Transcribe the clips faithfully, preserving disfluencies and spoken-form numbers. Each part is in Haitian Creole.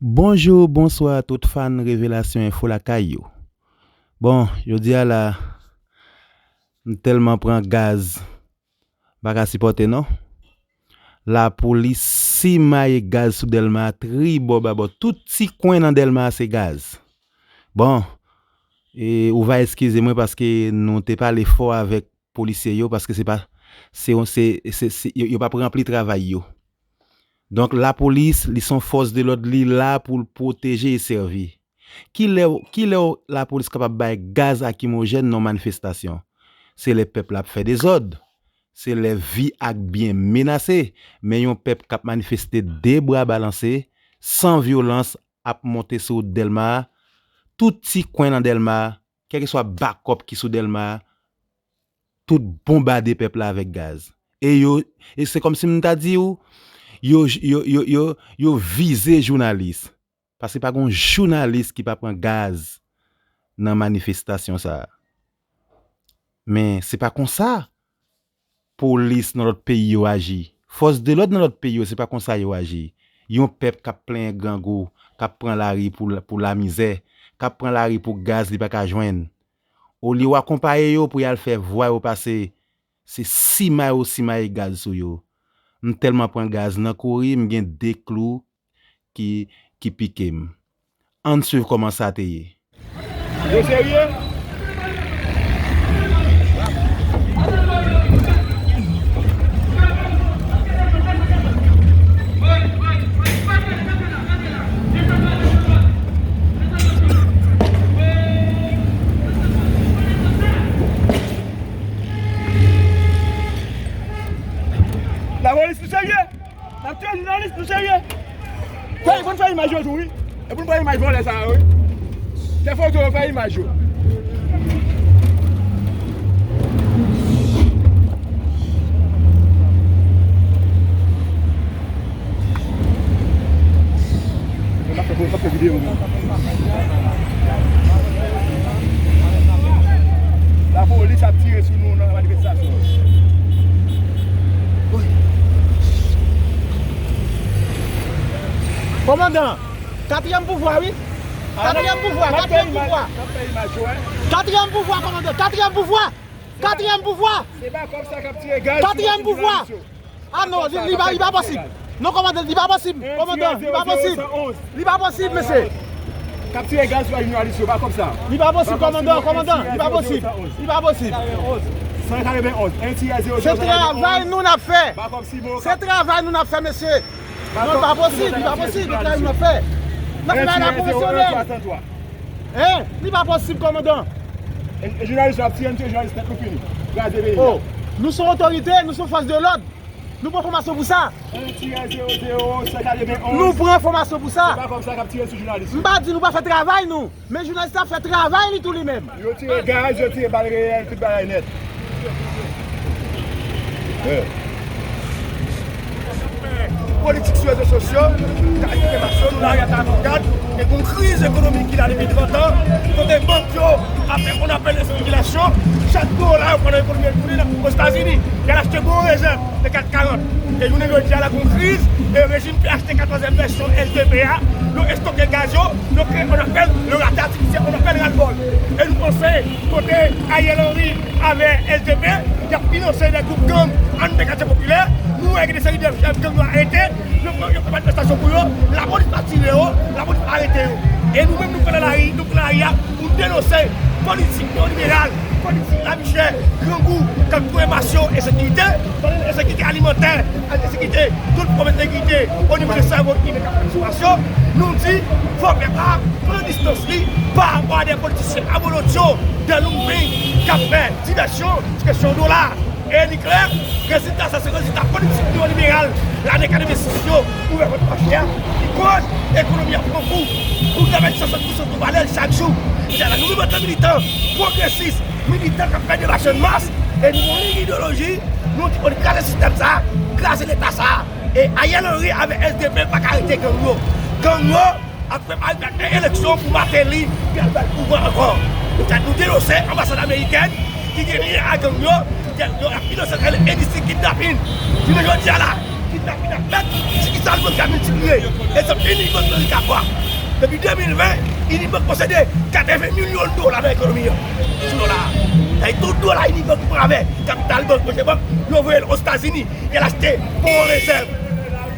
Bonjou, bonswa tout fan Revelasyon Enfo lakay yo. Bon, jodi a la, m tèlman pran gaz, m pa ka sipòte non. Lapolis simaye gaz sou Dèlma, tribò, babò, tout ti kwen nan Dèlma se gaz. Bon, e, ou va eskize mwen paske nou te pale fò avèk polisye yo, paske se pa, se, se, se, se, yo, yo p ap ranpli travay yo. Donk, lapolis, li se yon fòs de lòd, li la pou l pwoteje e sèvi. Kilè, kilè lapolis kapab bay gaz lakrimojèn nan manifestasyon? Se lè pèp la ap fè dezòd. Se lè vi ak byen menase. Men yon pèp k ap manifeste de bra balanse, san vyolans, ap monte sou wout Dèlma a, tout ti kwen nan Dèlma a, kèlkeswa bakòp ki sou Dèlma a, tout bonbade pèp la avèk gaz. E yo, e se kòmsi m ta di w, yo, yo, yo, yo, yo vize jounalis. Paske pa gon jounalis ki pa pran gaz nan manifestasyon sa a. Men se pa konsa polis nan lòt peyi yo aji. Fòs de lòd nan lòt peyi yo, se pa konsa yo aji. Yon pèp k ap plenyen grangou, k ap pran lari pou, pou lamizè, k ap pran lari pou gaz li pa ka jwenn. Olye w akonpaye yo pou y al fè vwa yo pase, se simaye w simaye gaz sou yo. M tèlman pran gaz nan kouri, m gen de klou ki, ki pike m. Ann swiv kòman sa te ye. Yo serye? Lapolis, nou serye? N ap tiye jounalis, nou serye? Fè, fò n fè imaj yo tou, wi. E pou n pran imaj vòlè sa yo, wi. Fè foto yo, fè imaj yo. Yo pa fè, yo pa fè videyo, non. Lapolis ap tire sou nou nan manifestasyon. Kòmandan, katriyèm pouvwa, wi. Katriyèm pouvwa, katriyèm pouvwa. Katriyèm pouvwa, kòmandan, katriyèm pouvwa. Katriyèm pouvwa. Katriyèm pouvwa. Ah non, li, li pa, li pa posib. Non, kòmandan, li pa posib. Kòmandan, li pa posib. Li pa posib, mesye. K ap tire gaz sou jounalis yo, pa kòm sa. Li pa posib, kòmandan, kòmandan, li pa posib. Li pa posib. San katrevenn onz, en tirè zewo zewo. Se travay nou n ap fè. Se travay nou n ap fè, mesye. Non, li pa posib, li pa posib, se travay nou n ap fè. N ap fè bagay la pwofesyonèl. Hein? Li pa posib, kòmandan. E, e jounalis yo ap tire, nou tire jounalis nèt, nou fini. Kraze peyi a. Oh, nou se yon otorite, nou se yon fòs de lòd. Nou pran fòmasyon pou sa. En tirè zewo zewo, san katrevenn onz. Nou pran fòmasyon pou sa. Se pa kòm sa k ap tire sou jounalis yo. M pa di nou pa fè travay nou, men jounalis la ap fè travay li tou li menm. Yo tire gaz, yo tire bal reyèl, tout bagay nèt. Politik sou rezo sosyo, ka ekite masyon, nou lari ata nou gad, e gon kriz ekonomik ki la depi trant an, kote bank yo ap fè on apèl restriktirilasyon, chak dola yo pran nan ekonomi yo tounen nan Ozetazini, y al achte gwo rezèv de kat karant. E jounen jodi a la gon kriz, e rejim P H T katòz vèsyon S D P a, yo estoke gaz yo, yo kreye on apèl, yo rate atifisyèl, on apèl ralbòl. E nou panse, kote Ariel Henry avè S D P, y ap finanse de gwoup gang anndan katye popilè, nou wè gen de seri de chèf gang yo arete, yo pran, yo fè manifestasyon pou yo, lapolis pa tire yo, lapolis pa arete yo. E nou menm nou pran nan lari, nou pran lari a, pou denonse politik newoliberal, politik lavi chè, grangou, k ap touye masyon, ensekirite, pandan ensekirite alimantè, ak ensekirite tout fòm ensekirite o nivo de sèvo ki mete ap fè sou masyon, nou di, fò pèp la pran distans li pa rapò a de politisyen abolotyo, de lounbing, k ap fè divèsyon sou kesyon dola. E li klè, rezilta sa se rezilta politik newoliberal lane katrevensis yo ouvè kont mache a, ki koz ekonomi a pran kou, pou devenn swasant pousan sou valè l chak jou. Se la nou menm antan militan pwogresis, militan k ap fè deba chann mas, e nou gon liy ideyoloji, nou di fò n kraze sistèm sa, kraze Leta sa. E Ariel Henry avèk S D P pa ka rete gang yo. Gang yo ap prepare pou al gen eleksyon pou Martelly ki al pran pouvwa ankò. Nou fè, nou denonse anbasad amerikèn ki gen lyen ak gang yo, ki gen, yo ap finanse endistri kidnapin. Jounen jodi a la, ki N ap vin ap mèt, si ki sa l pral ka miltipliye. Egzanp, Unibank nan Likapwa. Depi de mil ven, Unibank posede katreven milyon dola nan ekonomi an. Sou dola a. Sa vle di tout dola Unibank pran avè kapital bank, manje bank, yo voye l Ozetazini, y al achte bon rezèv.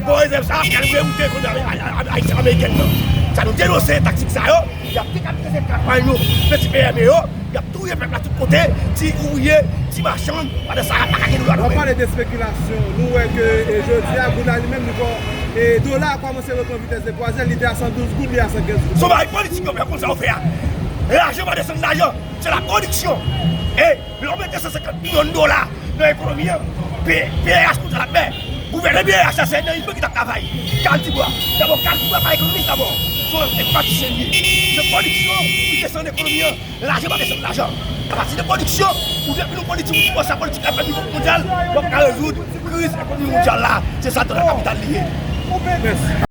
Bon rezèv sa a, y al voye moute ekonomi Ayisyen Amerikèn nan. Sa nou denonse taktik sa yo, y ap dekapitalize kanpay yo, fè ti P M E yo, y ap touye pèp la tout kote, ti ouvriye, ti machann, pandan sa a pa ka gen dwa. W ap pale de spekilasyon. Nou wè ke, e, jodi a, goud la li menm, li kò, e, dola a kòmanse reprann vitès de kwazyè, li te a san douz goud, li a san kenz goud. Se yon bagay politik yo fè, konsa yo fè a. Lajan pa desann lajan, se la pwodiksyon. E lè w mete san senkant milyon dola nan ekonomi an, P-, P R H konsa l ap fè. Gouvènè P R H la, se nan Unibank ki t ap travay. Kal Tibwa. Dabò, Kal Tibwa pa ekonomis dabò. Se yon enpatisyen li ye. Se pwodiksyon ki desann ekonomi an. Lajan pa desann lajan. Apati de pwodiksyon, ou vle vin yon politik, ou panse a politik la fè nivo mondyal, w ap ka rezoud kriz ekonomi mondyal la. Se sa l t nan kapital li ye. Mèsi.